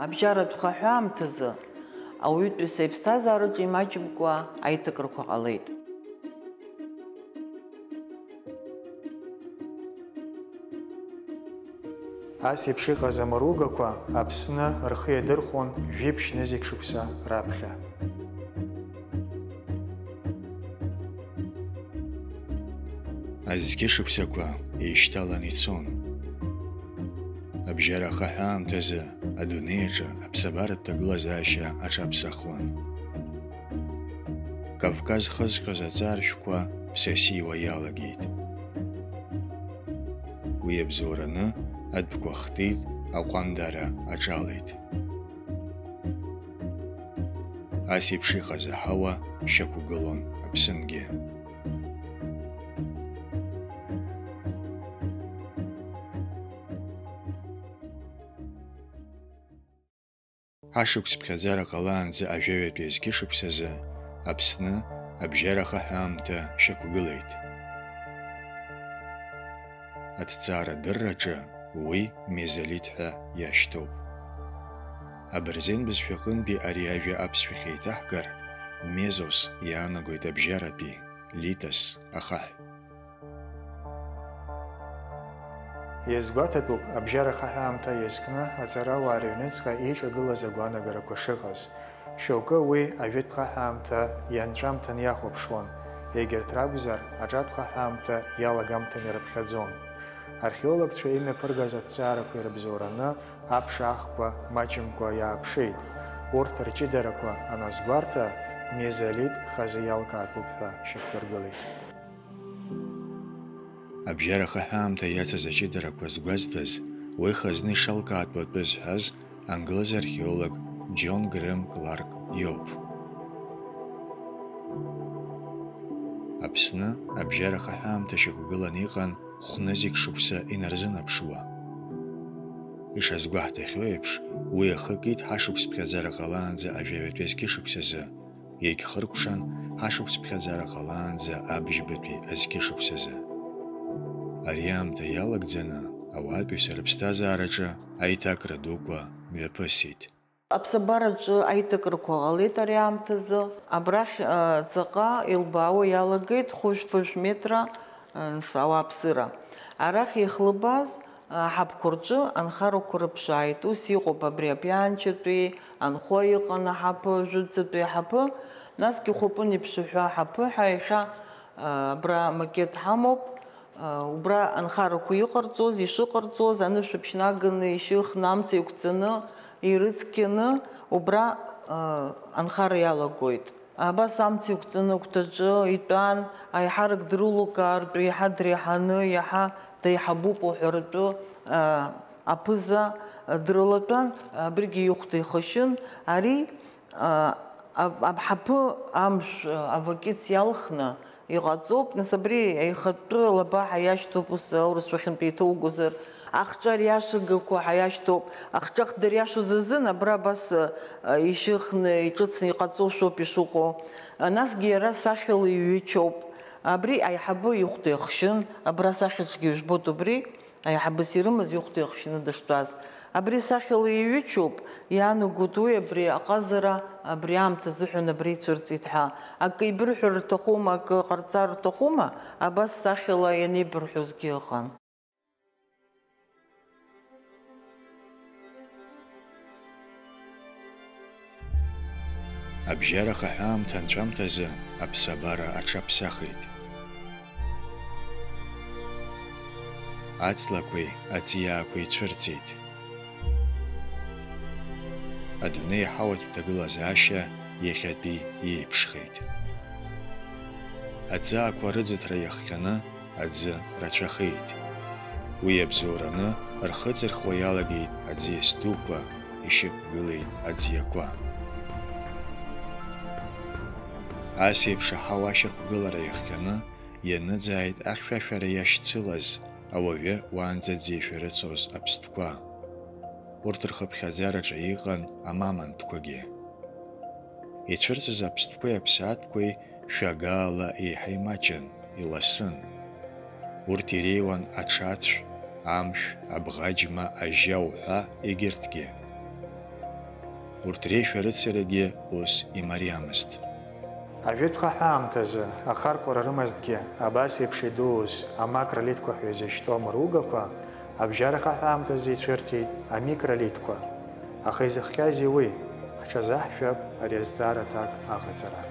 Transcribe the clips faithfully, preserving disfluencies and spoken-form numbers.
Абжьаратә хаҳәаамҭазы ауаҩытәыҩса иԥсҭазаараҿы имаҷымкәа аиҭакрақәа ҟалеит. Ас еиԥш иҟаз амаругақәа Аԥсны рхы иадырхәон жәиԥшь нызқь шықәса раԥхьа. Азқьышықәсақәа еишьҭалан ицон. Абжьара ахаҳә аамҭазы адунеи аҿы аԥсабаратә ҭагылазаашьа аҽаԥсахуан. Кавказ хызҟьоз аҵааршәқәа ԥсасиуа иалагеит. Уи абзоураны адәқәа хтит, аҟәандара аҿалеит. Ас еиԥш иҟаз аҳауа шьақәгылон Аԥсынгьы. Ҳашықәс ԥхьаӡара ҟалаанӡа ажәаҩатәи азқьышықәсазы Аԥсны абжьара хаҳәаамҭа шьақәгылеит. Аҭҵаарадырраҿы уи мезолит ҳәа иашьҭоуп. Абырзен бызшәаҟынтәи ари ажәа аԥсшәахь еиҭаҳгар, мезос иаанагоит абжьаратәи, литос, ахаҳә. Иазгәаҭатәуп, абжьара хаҳәаамҭа иазкны аҵарауаа рыҩныҵҟа еиҿагылаз агәаанагарақәа шыҟаз. Шьоукы уи ажәытә хаҳәаамҭа ианҵәамҭан иахәаԥшуан, егьырҭ ракәзар, аҿатә хаҳәаамҭа иалагамҭан ирыԥхьаӡон. Археологцәа имҩаԥыргаз аҭҵаарақәа ирыбзоураны аԥша ахқәа маҷымкәа иааԥшит. Урҭ рҷыдарақәа аназгәарҭа, мезолит хазы иалкаатәуп ҳәа шьақәдыргылеит. Абжьара хаҳәаамҭа иацыз аҷыдарақәа згәазҭаз, уи хазны ишалкаатәу атәы зҳәаз англыз археолог Џьон Грэм Кларк иоуп. Аԥсны абжьара хаҳәаамҭа шьақәгыланы иҟан хә-нызқь шықәса инарзынаԥшуа. Ишазгәаҳҭахьоу еиԥш, уи ахы кит ҳашықәс ԥхьаӡара ҟалаанӡа ажәаҩатәи азқьышықәсазы, иагьхыркәшан ҳашықәс ԥхьаӡара ҟалаанӡа абжьбатәи азқьышықәсазы. Ари аамҭа иалагӡаны ауаатәыҩса рыԥсҭазаараҿы аиҭакра дуқәа мҩаԥысит. Аԥсабараҿы аиҭакрақәа ҟалеит ари аамҭазы. Абрахь, а, ҵаҟа илбаауа иалагеит хәышә-фышә метра, а, ауааԥсыра. Арахь иахлыбааз аҳаԥқәа рҿы анхарақәа рыԥшааит. Ус иҟоуп абри Апианчатәи, Анхәа иҟан аҳаԥы, Жәыцатәи аҳаԥы, насгьы Хәыпын иԥшаҳәа аҳаԥы ҳәа иахьа, а, абра макет ҳамоуп. А, убра анхарақәа иҟарҵоз, ишыҟарҵоз, анышә аԥшьнаганы, ишьыхны, амца еиқәҵаны, ирыцқьаны, убра, а, анхара иалагоит. Абас амца еиқәҵаны агәҭаҿы итәан, аиҳарак дрылукаартә, еиҳа дреиҳаны, еиҳа деиҳабуп уҳәаратәы, а, аԥыза дрылатәан, абригьы ихәда ихашьын. Ари, а, аб-, аб-, ҳаԥы амшә, а, авакец иалхны иҟаҵоуп. Нас абри аихатәы лаба ҳәа иашьҭоуп, ус аурысшәахьынтә еиҭоугозар. Ахҿа риашагақәа ҳәа иашьҭоуп. Ахҿа хдыриашоз азын абра абас, а, ишьыхны, иҿыцны иҟаҵошәоуп ишыҟоу. А, насгьы иара сахьала иҩычоуп. Абри аиҳабы ихәда ихшьын, абра сахьаҿгьы ижәбоит убри, аиҳабыс ирымаз ихәда ихшьны дыштәаз. Абри сахьала иҩычоуп, иаанагоит уи абри аҟазара абри аамҭа азыҳәан абра ицәырҵит ҳәа. Акы ибырҳәар рҭахума, акы ҟарҵар рҭахума, абас сахьала ианеибырҳәозгьы ыҟан. Абжьара хаҳәаамҭа анҵәамҭазы аԥсабара аҽаԥсахит. Аҵлақәеи аҵиаақәеи цәырҵит. Адунеи аҳауатә ҭагылазаашьа иахьатәи иеиԥшхеит. Аҵаақәа рыӡыҭра иахҟьаны аӡы рацәахеит. Уи абзоураны рхы ҵырхуа иалагеит аӡиас дуқәа, ишьақәгылеит аӡиақәа. Ас еиԥш аҳауа ашьақәгылара иахҟьаны ианыӡааит ахьшәашәара иашьцылаз, ауаҩы уаанӡа аӡы ишәарыцоз аԥстәқәа. Урҭ рхыԥхьаӡараҿы иҟан амамонтқәагьы. Ицәырҵыз аԥстәқәеи аԥсаатәқәеи шәагаала еиҳа имаҷын, иласын. Урҭ иреиуан аҽацә, амшә, абӷаџьма, ажьа уҳәа, егьырҭгьы. Урҭ реишәарыцарагьы ус имариамызт. Ажәытә хаҳә аамҭазы ахархәара рымазҭгьы, абас еиԥш идууз амакролитқәа ҳәа изышьҭоу амругақәа абжьара хаҳә аамҭазы ицәырҵит амикролитқәа. Аха изыхҟьазеи уи? Ҳҽазаҳшәап ари азҵаара аҭак аҟаҵара.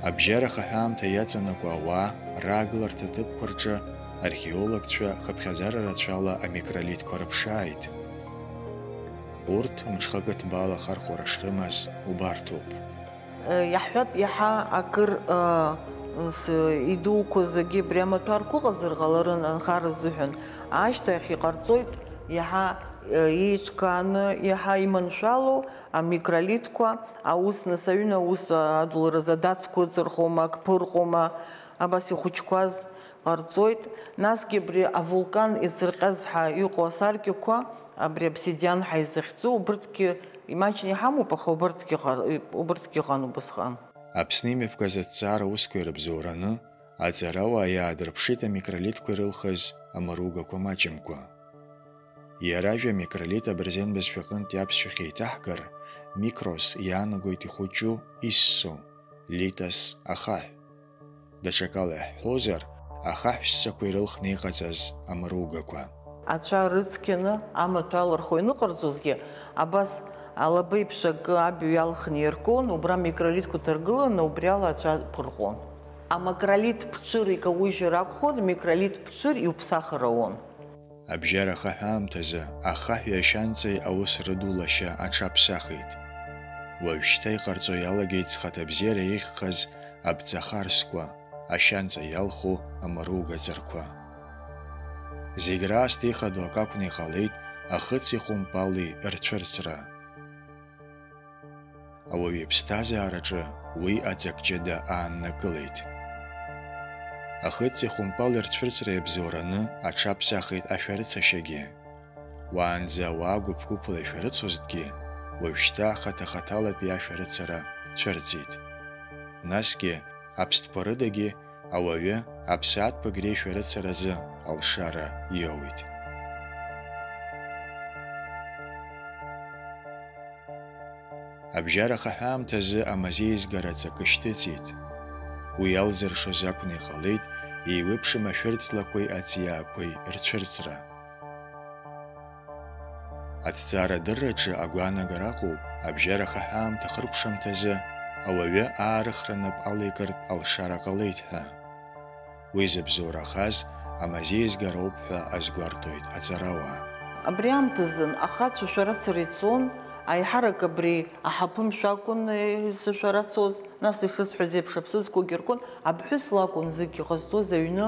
Абжьара хаҳә аамҭа иаҵанакуа ауаа раагыларҭа ҭыԥқәа рҿы археологцәа хыԥхьаӡара рацәала амикролитқәа рыԥшааит. Урҭ мҽхакы ҭбаала ахархәара шрымаз убарҭоуп. Иаҳҳәап, иаҳа акыр, ы, с-, идуқәа зегьы абри амаҭәарқәа ыҟазар ҟаларын анхара азыҳәан. Ашьҭахь иҟарҵоит иаҳа, ы, еиҿкааны, иаҳа иманшәалоу амикролитқәа, аус, нас аҩны аус адуларазы адацқәа ыҵырхуама, ак ԥырҟома, абас ихәыҷқәаз ҟарҵоит. Насгьы абри авулкан иҵырҟьаз ҳәа иҟоу асаркьақәа, абри обсидиан ҳәа изыхьӡу, убырҭгьы имаҷны иҳамоуп, аха убырҭгьы ҟар-, убырҭгьы ыҟан убысҟан. Аԥсны имҩаԥгаз аҭҵаара усқәа ирыбзоураны, аҵарауаа иаадырԥшит амикролитқәа ирылхыз амаругақәа маҷымкәа. Иара ажәа микролит абырзен бызшәаҟынтәи аԥсшәахь еиҭаҳгар, микрос иаанагоит ихәыҷу, иссу, литос, ахаҳә. Даҽакала иаҳҳәозар, ахаҳә ссақәа ирылхны иҟаҵаз амаругақәа. Ацәа рыцқьаны амаҭәа алырхуа ианыҟарҵозгьы, абас алаба еиԥш акы абаҩ иалхны иаркуан, убра микролитқәа ҭаргыланы, убри ала ацәа ԥырҟон. Амакролит ԥҽыр икаужьыр акәхон, микролит ԥҽыр иуԥсахыр ауан. Абжьара хаҳә аамҭазы ахаҳәи ашьанҵеи аус рыду лашьа аҽаԥсахит. Уажәшьҭа иҟарҵо иалагеит зхаҭабзиара еиӷьхаз абҵахарсқәа, ашьанҵа иалху амаругаҵарқәа. Зегь раасҭа ихадоу акы акәны иҟалеит ахыци ахәымпали рцәырҵра. Ауаҩы иԥсҭазаараҿы уи аҵак ҷыда ааннакылеит. Ахыци ахәымпали рцәырҵра иабзоураны аҽаԥсахит ашәарыцашьагьы. Уаанӡа ауаа гәыԥ-гәыԥла ишәарыцозҭгьы, уажәшьҭа хаҭа-хаҭалатәи ашәарыцара цәырҵит. Насгьы, аԥстәқәа рыдагьы ауаҩы аԥсаатәқәагь реишәарыцаразы алшара иоуит. Абжьара хаҳә аамҭазы амазеизгара аҵакы шьҭыҵит. Уи иалзыршоз акәны иҟалеит еиуеиԥшым ашәырҵлақәеи аҵиаақәеи рцәырҵра. Аҭҵаарадырраҿы агәаанагара ыҟоуп, абжьара хаҳә аамҭа ахыркәшамҭазы ауаҩы аарыхра нап алеикыртә алшара ҟалеит ҳәа. Уи зыбзоурахаз амазеизгароуп ҳәа азгәарҭоит аҵарауаа. Абри аамҭазын ахацәа шәарыцара ицон, аиҳарак абри аҳаԥымшә акәын, е, зышәарацоз, нас ишысҳәаз еиԥш аԥсыӡқәагьы ркын, аԥҳәыс лакәын зегь иҟазҵоз аҩны,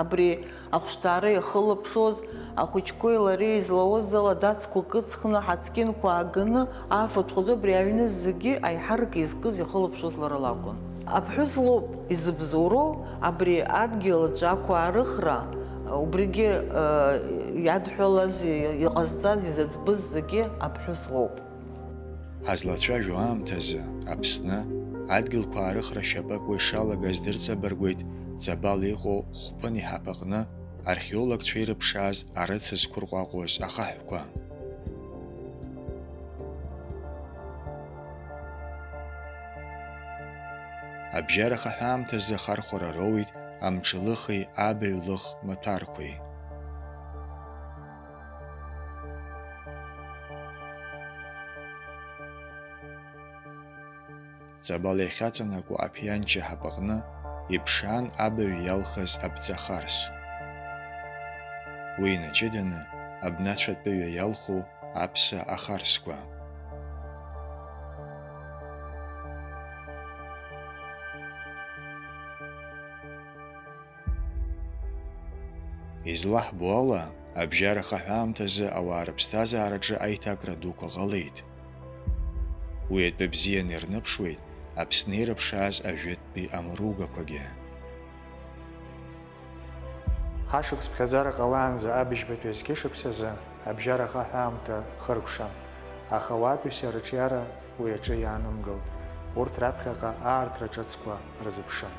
абри ахәшҭаара иахылаԥшуаз, ахәыҷқәеи лареи излауаз ала адацқәа кыҵхны, ҳацкьынқәа ааганы, афатә ҟаҵо абри аҩны зегьы аиҳарак изкыз ихылаԥшуаз лара лакәын. Аԥҳәыс лоуп изыбзоуроу, абри адгьыл аҿы ақәаарыхра, убригьы, э, иадҳәалаз, иҟазҵаз, изыӡбыз зегьы аԥҳәыс лоуп. Ҳазлацәажәо аамҭазы Аԥсны адгьылқәа аарыхра шьапык уа ишалагаз дырҵабыргуеит Ҵабал иҟоу Хәԥын иҳаԥаҟны археологцәа ирыԥшааз арыц зқәырҟәаҟәоз ахаҳәқәа. Абжьара хаҳә аамҭазы ахархәара роуит Амҿылыхи Абаҩлых маҭәарқәеи. Ҵабал иахьаҵанакуа аԥианча ҳапаҟны иԥшаан абаҩ иалхыз абҵахарс. Уи инаҷыданы абнацәатәыҩа иалху аԥса ахарсқәа. Излаҳбо ала, абжьара хаҳә аамҭазы ауаа рыԥсҭазаараҿы аиҭакра дуқәа ҟалеит. Уи атәы бзианы ирныԥшуеит Аԥсны ирыԥшааз ажәытәтәи амругақәагьы. Ҳашықәс ԥхьаӡара ҟалаанӡа абыжьбатәи азқьышықәсазы абжьара хаҳә аамҭа хыркәшан, аха ауаатәыҩса рыҿиара уи аҿы иаанымгылт, урҭ раԥхьаҟа аартра ҿыцқәа рзыԥшын.